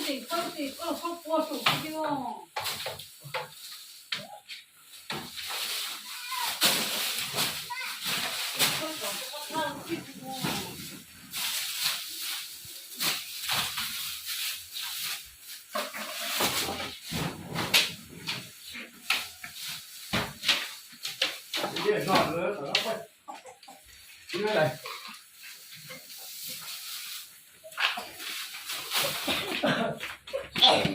Tes koj, tes koj, koj pua tus koj.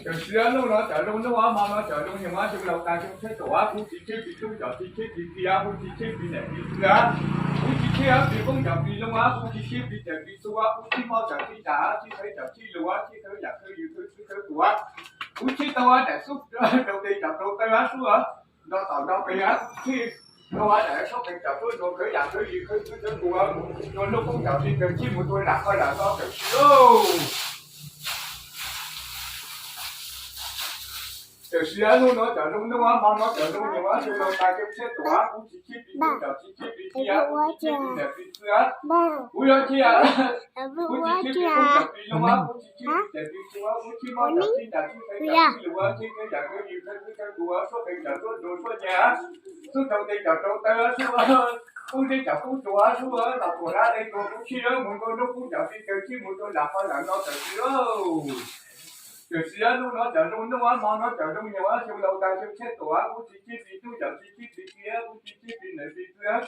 Tam sim no cov zoo ntuj, hmo no cov zoo nyoog, xyoo laus tas xyoo tshiab tuaj, kuv tsis tshiab plis tub, cov tsis tshiab plis plig, kuv tsis tshiab plis niam plis txiv, kuv tsis tshiab plis poob cov plis loo, kuv tsis tshiab plis cov plis txhu, kuv tsis mob cov tsis ntas, tsis qhawv cov tsis lus, tsis qhawv yam qhawv yws qhawv txwv qhawv tus, kuv tsis tau daim xub rau tes cov rau taw sub nto tom nto pes, kuv tsis tau daim sub qhawv cov tuaj nrog qhawv yam qhawv yws qhawv txwv qhawv tus, nrog ntuj poob cov tsis taw tsis mus rau lam qhov lam no tam sim lauj. Tam sim hnub no cov zoo ntuj, hmo no cov zoo nyoog, xyoo laus tas xyoo tshiab tuaj, kuv tsis tshiab plis tub, cov tsis tshiab plis plig, kuv tsis tshiab plis niam plis txiv, kuv yuav tshiab, kuv tsis tshiab plis tub cov plis loo, kuv tsis tshiab plis niam plis txiv, kuv tsis mob cov tsis ntas, tsis qhawv cov tsis lus, tsis qhawv yam qhawv yws qhawv txwv qhawv tus, sub qhawv cov tuaj nrog sub nyas, sub rau tes cov rau taw sub, poob tes cov poob tsuav sub, los tuam dab dej tuag kuv tsis mus rau ntuj poob cov tsis taw tsis mus rau lam qhov lam no tam sim lauj. Tam sim hnub no cov zoo ntuj, hmo no cov zoo nyoog, xyoo laus tas xyoo tshiab tuaj, kuv tsis tshiab plis tub, cov tsis tshiab plis plig, kuv tsis tshiab plis niam plis txiv,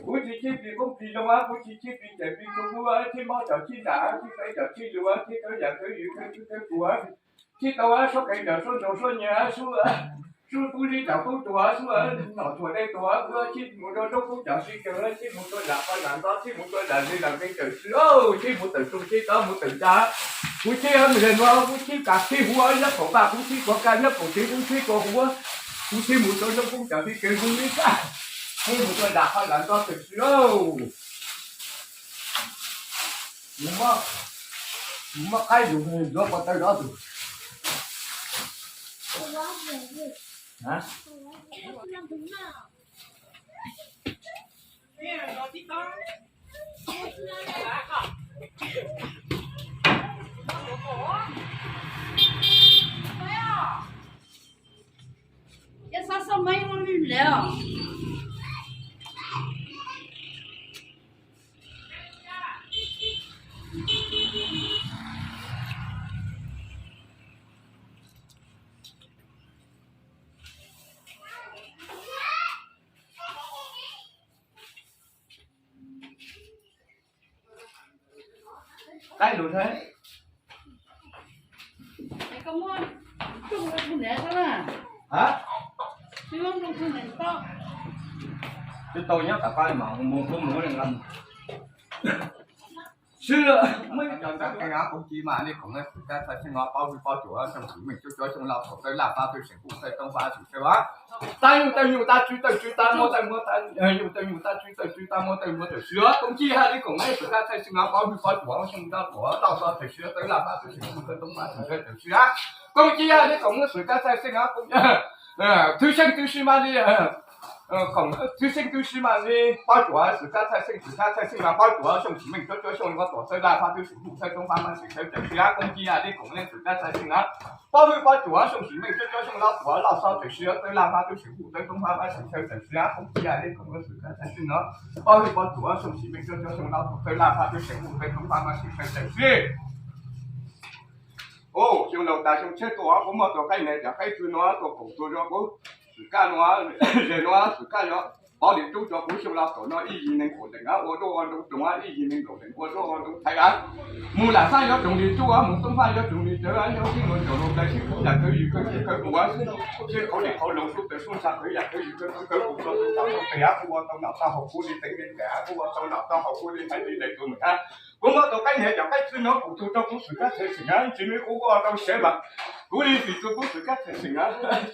kuv tsis tshiab plis poob plis loo, kuv tsis tshiab plis cov plis txhu, kuv tsis mob cov tsis ntas, tsis qhawv cov tsis lus, tsis qhawv yam qhawv yws qhawv txwv qhawv tus, tsis tau sub qhawv cov tuaj nrog sub nyas sub, sub poob tes cov poob tsuav sub, los tuam dej tuag, kuv tsis mus rau ntuj poob cov tsis taw tsis mus rau lam qhov lam no tsis mus rau lam li lam li tam sim lauj, tsis mus tawm txu tsis tau mus tawm ntsa, kuv tsis mus ze nuav, kuv tsis kav tsis huv nyob saum npaj, kuv tsis kov ka nyob saum tsev, kuv tsis kov huv, kuv tsis mus rau ntuj poob cov tsis taw mus li ka, tsis mus rau lam qhov lam no tam sim lauj. Kuv muab qaib yus yuav ko taw zov tus. Qaib lus thiab. Twb tau nyob tom qab mas mus mus mus sib muab cov ntawd qee av qub ci mas nej khoom nej xwm kab txhaj xeeb no, paub hwj paub tsuas xyoo tsis meej cuab cuab xyoo laus thaum tawg laj fab twb seem kuj tawg toob fab tsis tawg, tawg nyuj tawg nyuj, tawg tswb tawg tswb, tawg muab tawg muab, tawg nyuj tawg nyuj, tawg tswb tawg tswb, tawg muab tawg muab tam sim no. Koom ci hais li khoom nej xwm kab txhaj xeeb no, paub hwj paub tsuas xyoo laus thaum tawg laj fab twb seem kuj tawg toob fab tsis tawg tam sim no. Koom ci hais li khoom nej xwm kab txhaj xeeb no, thwj xeeb twb sib mas li, khoom thwj xeeb twb sib mas li, paub tsuas xwm kab txhaj xeeb, xwm kab txhaj xeeb mas paub tsuas xyoo tsis meej cuab cuab xyoo laus thaum tawg laj fab twb seem kuj tawg toob fab mas seem tawg tam sim no. Koom ci hais li khoom nej xwm kab txhaj xeeb no, paub hwj paub tsuas xyoo tsis meej cuab cuab xyoo laus thaum tawg laj fab twb seem kuj tawg toob fab mas seem tawg tam sim no. Koom ci hais li khoom nej xwm kab txhaj xeeb no, paub hwj paub tsuas xyoo tsis meej cuab cuab xyoo laus thaum tawg laj fab twb seem kuj tawg toob fab mas seem tawg tam sim no. Xyoo laus tas xyoo tshiab tuaj kuv muab tus qaib nees cov qaib txwv no tua kaum tus zog kuv xwm kab no, zes no xwm kab zog, pov li tub rau kuv xyoo laus thaum no ib yig neeg kaum leej ua duab ua ntoo roog, ib yig neeg kaum leej ua duab ua ntoo thaiv. Mus lam xab yuav tsoom li tub, mus toob fab yuav tsoom li tawv, nyob sib nua caum loo tais sib khawv yam khawv yws khawv txwv khawv tus, sib qhauv li qhauv loo sub tawv sub ntsha khawv yam khawv yws khawv txwv khawv tus, tau tus tau tus tes kuv ua tau nram tau haus kuv li teev li tes, kuv ua tau nram tau haus kuv li hais li tais tus mem. Kuv muab tus qaib nees cov qaib txwv no kaum tus rau kuv xwm kab txhaj xeeb no, tsis muaj kuv ua tau siav mas kuv li pim txug kuv xwm kab txhaj xeeb no,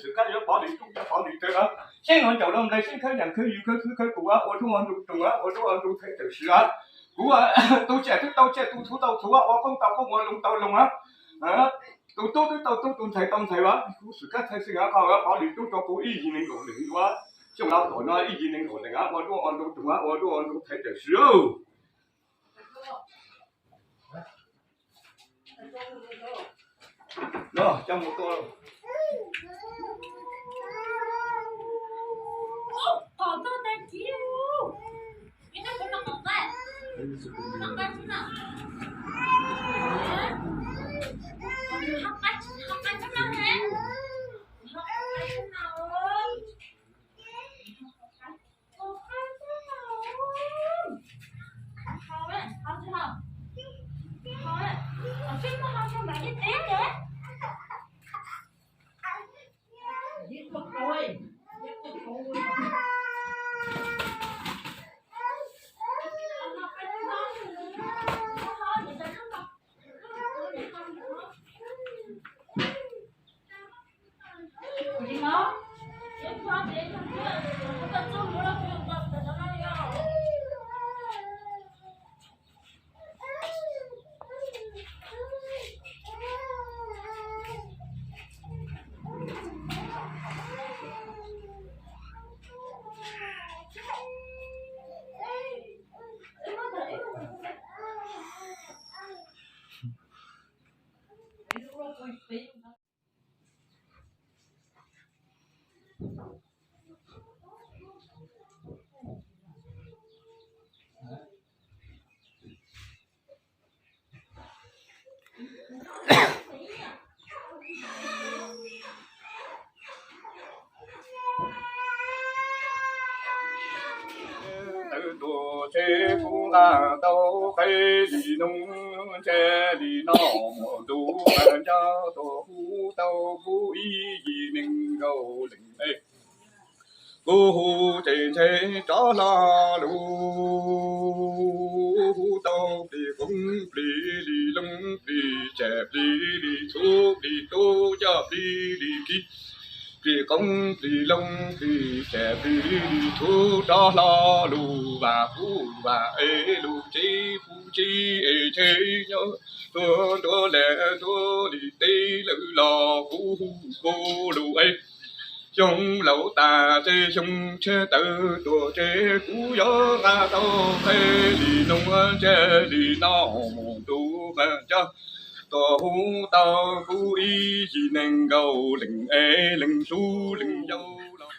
xwm kab yuav pov li tub yuav pov li tawv, sib nua caum loo tais sib khawv yam khawv yws khawv txwv khawv tus, ua duab ua ntoo roog, ua duab ua ntoo thaiv tam sim no. Kuv tus tsiaj twb tau tsiaj, tus txhuv tau txhuv, ua qoob tau qoob ua loo tau loo, tus tub twb tau tub, tus ntxhais tau ntxhais, kuv xwm kab txhaj xeeb no, koj pov li tub rau kuv ib yig neeg kaum leej ua, xyoo laus thaum no ib yig neeg kaum leej ua duab ua ntoo roog, ua duab ua ntoo thaiv tam sim no. Coj mus tua. Qos tau tag kis. Tawm tuaj tsev kuv nqa tau qe li noog ntse li no mus ntuj qab ncaj tuaj hu tau kuv ib yim neeg nkaus leej es. Kuv hu ces ntshe rov hlo lus hu tau plig qoob plig li loog plig tsem plig li txhuv plig tub coj plig li kis plig qoob plig loog plig tsem plig li txhuv rov hlo lus vam kuv vam es lus tsev kuv tsev es ntshe nyob tuaj nruab lem nruab li teb lawm los kuv hu kuv lus es. Xyoo laus tas tsev xyoo tshiab tawm tuaj tsev kuv yuav nqa tau qe li noog ntse li no mus ntuj qab ncaj tuaj hu tau kuv ib yim neeg nkaus leej es leej hlub leej yau los.